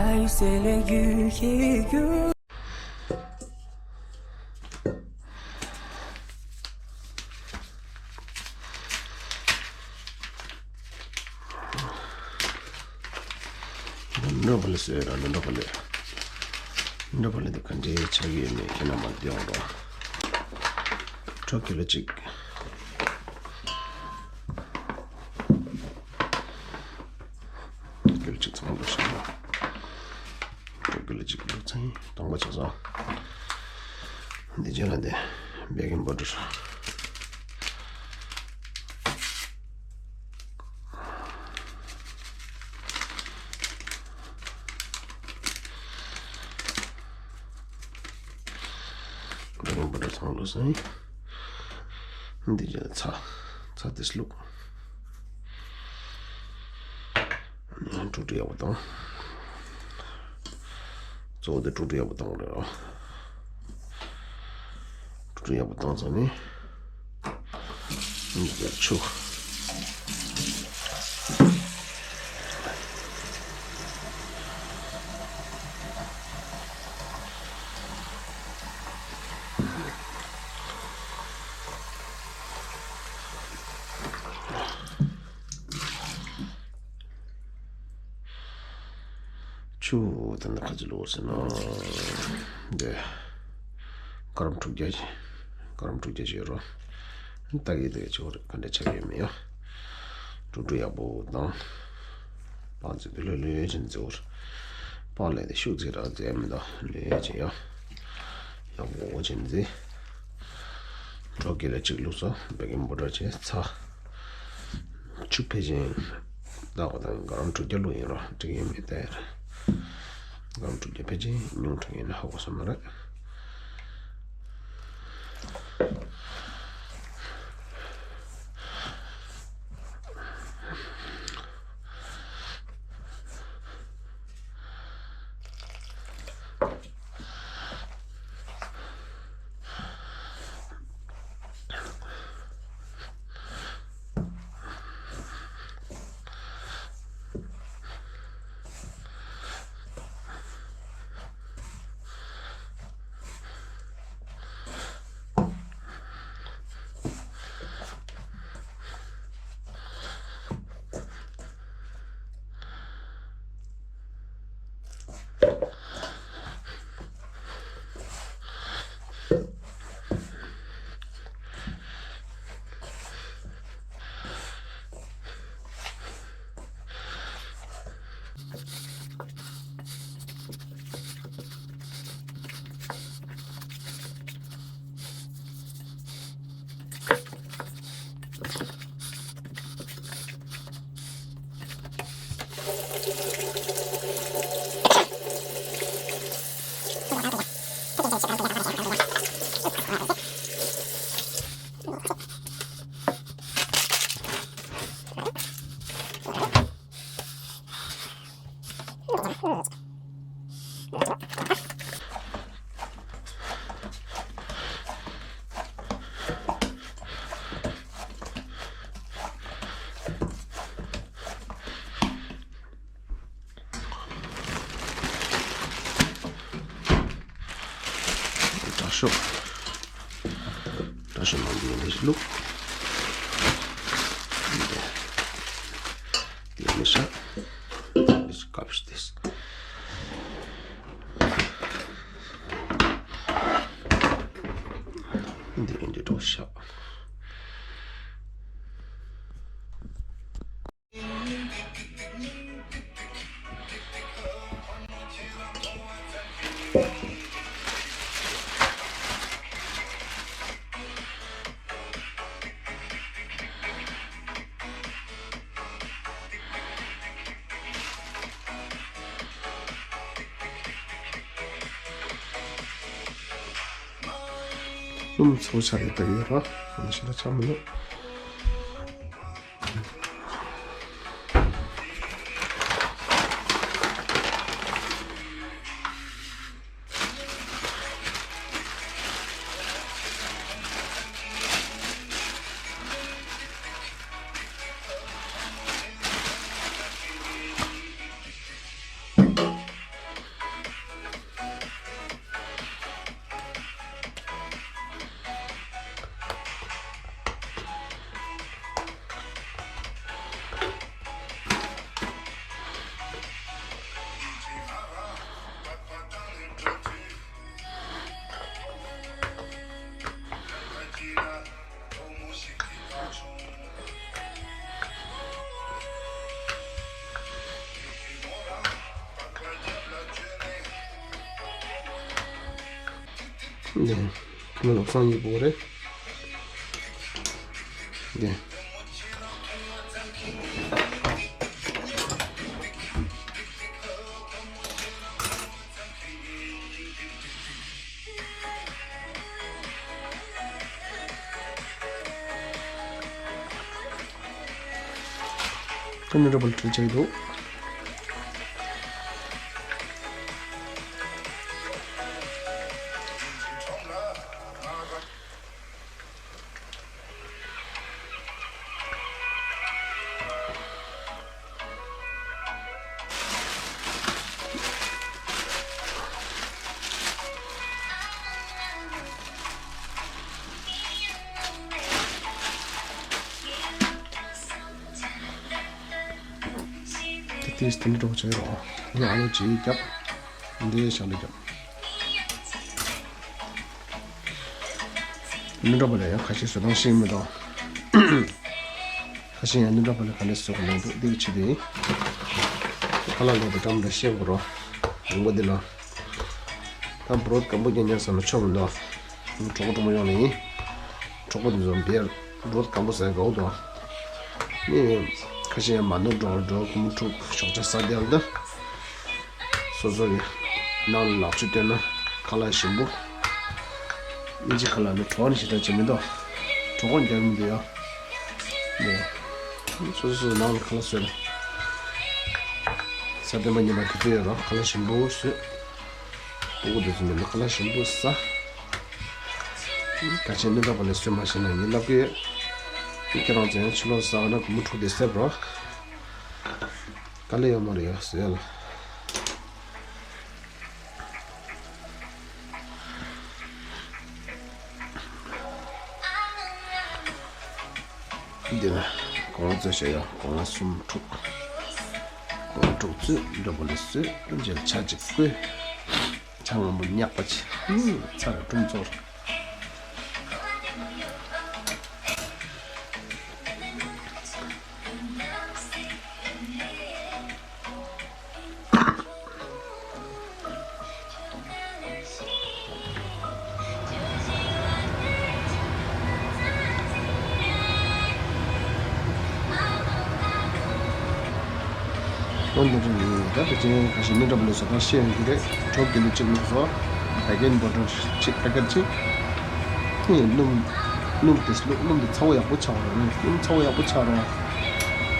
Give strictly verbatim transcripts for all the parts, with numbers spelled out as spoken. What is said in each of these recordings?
I say like you, yeah, you. འགྲོ་བ་ལས་ཟེར་ར་འགྲོ་བ་ལས། འགྲོ་བ་ལས་དེ་ག་འདྲའི་ཆགས་ཀྱི་ཡོད་མེད་ཁྱེད་རྣམ་པ་འདི་ཡོང་རོགས། འགྲོ་གི་ལ་ཅིག་འགྲོ་གི་ལ་ཅིག་ཚང་མ་འགྲོ་ཤག་འགྲོ་གི་ལ་ཅིག་འགྲོ་ཚང་དང་པོ་ཆགས་སོང་། འདི་རྗེས་ལ་འདི་བེ་ཀིང་པའུ་ཌར། འདི་རིང་པོ་འདྲ་ཚང་ལོ་སེང་། འདི་རྗེས་ཚ། ཚ་དེ་སླུག་དཀྲུག་དཀྲུག་ཡག་པོ་བཏང་། གཙོ་བོ་དེ་དཀྲུག་དཀྲུག་ཡག་པོ་བཏང་དགོས་རེད་རོ། དཀྲུག་དཀྲུག་ཡག་པོ་བཏང་ཚར་ནས། འདི་ཆུ། ཆུ་དེ་འདི་ག་ཚོད་བླུགས་ཟེར་ན། འདི་ཀ་རམ་དྲུག་བརྒྱ། ཀ་རམ་དྲུག་བརྒྱ་ཅིག་ཡོད་རོ། ལྟ་གི་དེ་ཆུ་རེད་ག་འདྲ་ཆགས་ཡོད་མེད་ཡོ། དཀྲུག་དཀྲུག་ཡག་པོ་བཏང་། པགས་ཙི་དེ་ལྷོད་ལྷོད་ཅན་ཙི་བོར། པགས་ལས་དེ་ཤུགས་ཙི་རག་ཙི་མི་འདུག་ལྷོད་ཅན་ཡོ། ཡག་པོ་ཅན་ཙི། གྲོ་གི་ལ་གཅིག་བླུགས་སོ། བེ་ཀིང་པའུ་ཌར་བྱས་ཚ། ཆུ་ཕལ་ཆེར་ལྟ་བ་དང་ག་རམ་དྲུག་བརྒྱ་བླུགས་ཡིན་རོ། འགྲིག་ཡིན་མིན་ལྟ་ཡ་རེད། ག་རམ་དྲུག་བརྒྱ་ཕལ་ཆེར་ཉུང་དྲགས་ཡིན་ན་ཧ་གོ་ས་མ་རེད། དྲག་ཤོས། དྲག་ཤོས་མང་པོ་ཡོད་ནས་བླུགས། དེ་མི་ཤ། དེ་ཀབ་ཤི་དེས། འདི་འདི་འགྲོ་ཤག་སྣུམ་ཚོ་ཆ་རེ་བཏབ་ཡོད་ར། ཨ་ནི་ཤི་ལ་ཆ་མི་འདུག་འདི་ཁོ་ལ་ལབ་སང་ཡིན་པོ་རེད། འདི། ཁོ་ནི་རོ་པོ་ལ་ཁྲིད་ཆགས་འདུག་དེ་དེས་དེ་འདྲ་འགྲོ་བྱས་རོགས། ང་ཨ་ལོ་ཅིག་རྒྱབ། འདི་ཞག་ལས་རྒྱབ། ནུ་འདྲ་པོ་ལ་ཡང་ཁ་ཤས་བཟོ་སྟངས་ཤེས་མི་འདུག་ཁ་ཤས་ཡང་ནུ་འདྲ་པོ་ལ་ག་འདྲ་བཟོ་དགོས་མིན་འདུག་འདི་གི་ཆེད་དུ་ཡིན། ཁ་ལག་ལོག་པའི་འགྲམ་འདྲ་ཤེས་དགོས་རོགས། ཡོང་པོ་འདི་ལ། ད་བྲོ་སྐམ་པོ་རྒྱག་ཉན་བསམ་ན་ཆོག་མི་འདུག་གྲོགས་པོ་གྲོགས་མོ་ཡོང་ནས་ཡིན། གྲོགས་པོ་འདི་ཚོ་འབེར་བྲོ་སྐམ་པོ་ཟ་དགའ་བོ་འདུག་ནི་ཁ་ཤས་ཡང་མ་ནུབ་འགྲོ་འགྲོ་ཁོ་མོ་ཕྲུག་ཞོགས་ཇ་ཟ་བསྡད་ལ་ད། སོ་སོ་གི་ནང་ལ་ལག་ཆུ་བཏོན་ན་ཁ་ལག་ཞིམ་པོ། ཨིན་ཇི་ཁ་ལག་ནི་གྲོགས་ནི་ཞེ་དྲག་བྱེད་མི་འདུག་གྲོགས་པོ་རྒྱག་མི་འདུག་ཡ། ནས། སོ་སོ་སོ་ནང་ལ་ཁ་ལག་བཟོས་ནས། ས་སྟོན་པ་ཉིན་མ་དུས་ཚོད་ཡོད་རོགས་ཁ་ལག་ཞིམ་པོ་བཟོས། སྤུ་གུ་དེ་ཚོ་མི་འདུག་ཁ་ལག་ཞིམ་པོ་ཟ། ག་ཆེན་ནི་འདྲ་པོ་ལས་བཟོས་མ་ཤེས་ན་ངས་ལབ་ཀྱི་ཡོད། ཁྱེད་རང་ཚོ་ཡང་ཕྱི་ལོགས་ཟ་ན་གུ་མོ་ཕྲུག་དེ་སེབ་རོགས། དཀའ་ལས་ཡོད་མ་རེད་ཡ་ཟེར་ཡ་ལ། འདི་ལ་གོང་ལ་ཚོས་བྱས་ཡོད། གོང་ལ་གསུམ་དྲུག་གོང་ལ་དྲུག་ཚོས་འགྲོ་པོ་ལ་གསོས་རྗེས་ཆ་གཅིག་བསྐོལ། ཆང་སྔོན་པོ་མྱགས་པ་ཆེ། ཚ་ར་ཀྲུང་ཚོར། འོ་འདི་འདྲ་ཡིན། ད་དེ་ཅན་ཁ་ཤས་ནི་འདྲ་པོ་ལས་བཟོ་སྟངས་ཤེས་ཡོང་གི་རེད། གྲོགས་དགེ་ལུགས་གཅིག་ལུགས་བཟོ། བེ་ཀིང་པའུ་ཌར་གཅིག་པེ་ཀེཊ་གཅིག་ནི་སྣུམ། སྣུམ་དེ་བླུགས། སྣུམ་དེ་ཚ་བོ་ཡག་པོ་ཆགས་རོགས། ནི་སྣུམ་ཚ་བོ་ཡག་པོ་ཆགས་རོགས།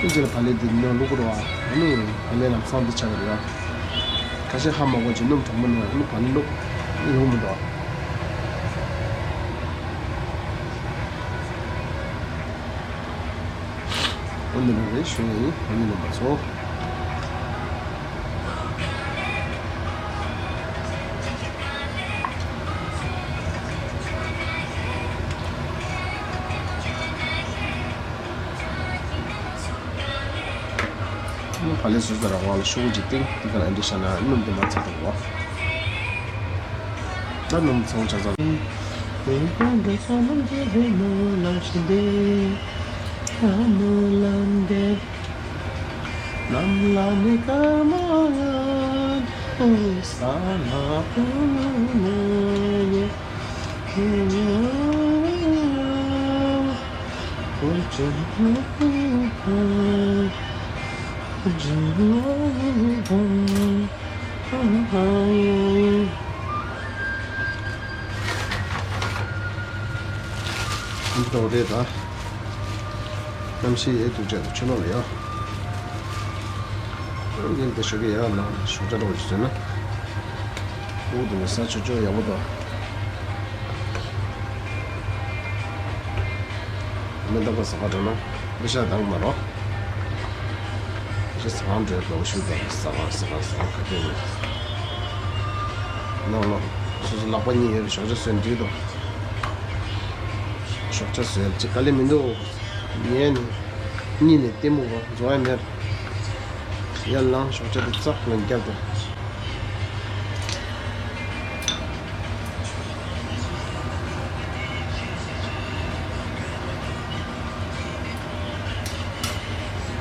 ཨིན་ཇི་ལ་བག་ལེབ་དེ་ནང་བླུགས་རོགས། ཨ་ནི་བག་ལེབ་ལམ་སང་དེ་ཆགས་ཀྱི་རེད། ཁ་ཤས་ཧ་མ་གོ་ཅིག་སྣུམ་གྲང་མོ་ནང་ཨ་ནི་བག་ལེབ་བླུགས་ཡོང་མི་འདུག་འོ་འདི་འདྲ་རེད་ཞུ་ཡ་ཡིན། ཨ་ནི་ལ་མ་ཚོ། བག་ལེབ་བཟོས་ཚར་བའི་འོག་ལ་ཤོག་གུ་གཅིག་བཏིང་། དེ་ག་ལ་འདི་བཞག་ན་སྣུམ་དེ་མར་ཚ་འདུག་གོ། ད་སྣུམ་ཚོང་ཆ་ཚང་། འདི་འདྲ་བོ་རེད་ད། གནམ་གཤིས་ཡལ་དུས་ཆེད་དུ་ཆུ་ནང་ལ་ཡོད། ཡིན་དེ་ཞོགས་ཀས་ཡར་ལངས་ཞོགས་ཇ་འདྲ་བོ་ཞིག་བཟོས་ན། དབུགས་དེ་ནི་ས་ཆུ་ཆུ་ཡག་པོ་འདུག་མི་རྟག་པ་ཟ་ཁ་འགྲོ་ན་པེ་ཤ་འདང་མ་རོགས། ཞེས་ཟ་ཁང་འགྲོའི་ལོག་ཤུལ་དུ་ཟ་ཁང་ཟ་ཁང་ཟ་ཁང་ག་དུས་ཡིན། ནང་ལོགས་སོ་སོ་ལག་པ་གཉིས་ཡོད་ཞོགས་ཇ་བཟོས་འདུག་ཞོགས་ཇ་བཟོས་ཅི་དཀའ་ལས་མི་འདུག་ཉལ་ནས་གཉིད་ནས་ལྟད་མོ་གོ་འཛོང་ཡ་མེད། ཡར་ལངས་ཞོགས་ཇ་དེ་ཙག་ལ་བརྒྱབ་འདུག་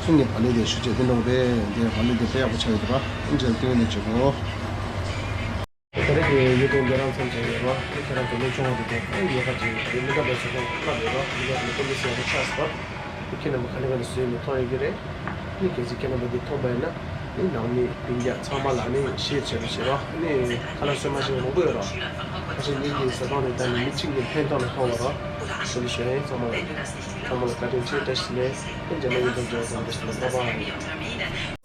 ཁྱེད་ནས་བག་ལེབ་དེ་ཞུ་ཆེད་དེ་འདྲ་བོ་རེད། འདི་བག་ལེབ་དེ་དཔེ་ཡག་པོ་ཆགས་ཡོད་འདུག་ར། ཨིན་ཇིའི་ལ་སྟོན་ནས་བྱེད་དགོས། ཡོད་དོ་འདི་རང་མཚམས་བྱས་ཡོད་རོགས། ཁྱེད་རང་གི་སློབ་སྦྱོང་བ་དེ་དང་ཡོད་ཁ་ཅིག་དེ་མི་འདྲ་བའི་ཆོག་ཁོང་ཁ་བསྡད་རོགས། མི་འདྲ་བའི་སློབ་སྦྱོང་བྱས་ཡོད་ཆགས་སོ། ཁྱེད་རྣམ་པ་ག་ནས་ག་ནས་བཟོས་ནས་མཐོང་ཡོད་ཀྱི་རེད། ནི་གལ་སྲིད་ཁྱེད་རྣམ་པ་འདི་མཐོང་པ་ཡིན་ན་ནི་ནང་མི་སྤུན་ཀྱག་ཚང་མ་ལ་ནི་ཤེར་བྱེད་རོགས་བྱེད་རོགས། ནི་ཁ་ལག་བཟོས་མ་བྱས་མང་པོ་ཡོད་རོགས། ཁ་ཤས་ནི་གི་བཟའ་སྟངས་ནི་ད་ནི་མི་གཅིག་ནི་ཕན་ཐོགས་ནི་མཐོང་བ་རོགས། དེ་ནི་ཞུ་ཡ་ཡིན། ཚང་མ་ལ་ཚང་མ་ལ་བཀའ་དྲིན་ཆེ། བཀྲ་ཤིས་བདེ་ལེགས། ཨེ་རྗེས་མ་ཉིན་ཐོག་མཇལ་ཡོང་དང་། བཀྲ་ཤིས་བདེ་ལེགས། བཀྲ་ཤིས་བདེ་ལེགས།